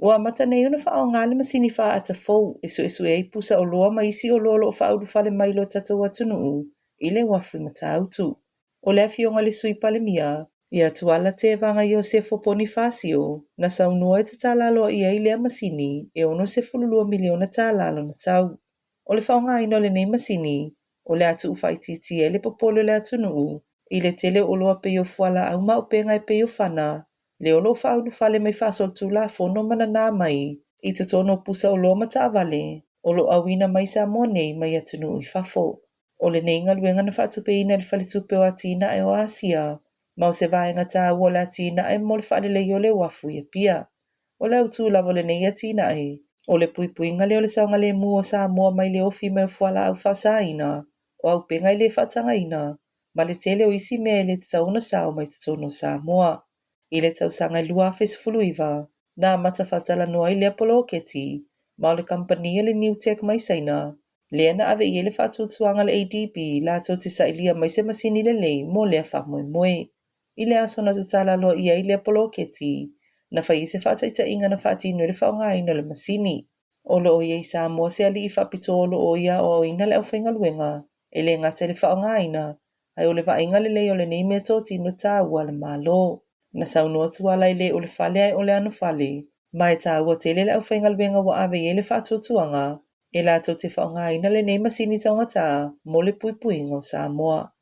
Ua amata nei ona faaaoga le masini faata fou e suesue ai pusa oloa ma isi oloa o lo o faaulufale mai i lo tatou atunuu i le uafu i Matautu. O le afioga i le Sui Palemia, ia Tuala Tevaga Iosefo Ponifasio, na saunoa e tatala aloaia ai lea masini e $62 miliona tala lona tau. O le faaaogaina o lenei masini, o le a tuu faaitiitia ai le popole o le atunuu i le tele o oloa pei o fualaau ma auupega e pei o fana, lea o lo o faaulufale mai faasolitulafono ma nanā mai i totonu o pusa oloa ma taavale o lo o auina mai Samoa nei mai atunuu i fafo. O lenei galuega na faatupeina e le Faletupe o Atinae o Asia ma o se vaega taua o le atinae mo le faaleleia o le uafu i Apia. O le autū lava o lenei atinae, o le puipuiga lea o le saogalemu o Samoa mai le ofi mai o fualaau faasaina, o auupega e le faatagaina, ma le tele o isi mea e le tatau ona sao mai totonu o Samoa. I le tausaga e 2019, na amata faatalanoa ai lea poloketi ma o le kamupani a le Newtec mai Saina, lea na ave i ai le faatuatuaga a le ADB latou te sailia mai se masini lelei mo lea faamoemoe. I le aso na tatala aloaia ai lea poloketi, na fai ai se faataitaiga na faatino ai le faaaogaina o le masini. O lo o i ai i Samoa se alii faapitoa o lo o ia aoaoina le aufaigaluega, e le gata i le faaaogaina, ae o le vaaiga lelei o lenei meatotino taua a le Malo. Na saunoa Tuala e le o le fale ae o le anofale, ma e taua tele le aufaigaluega ua ave i ai le faatuatuaga e latou te faaaogaina lenei masini taugata mo le puipuiga o Samoa.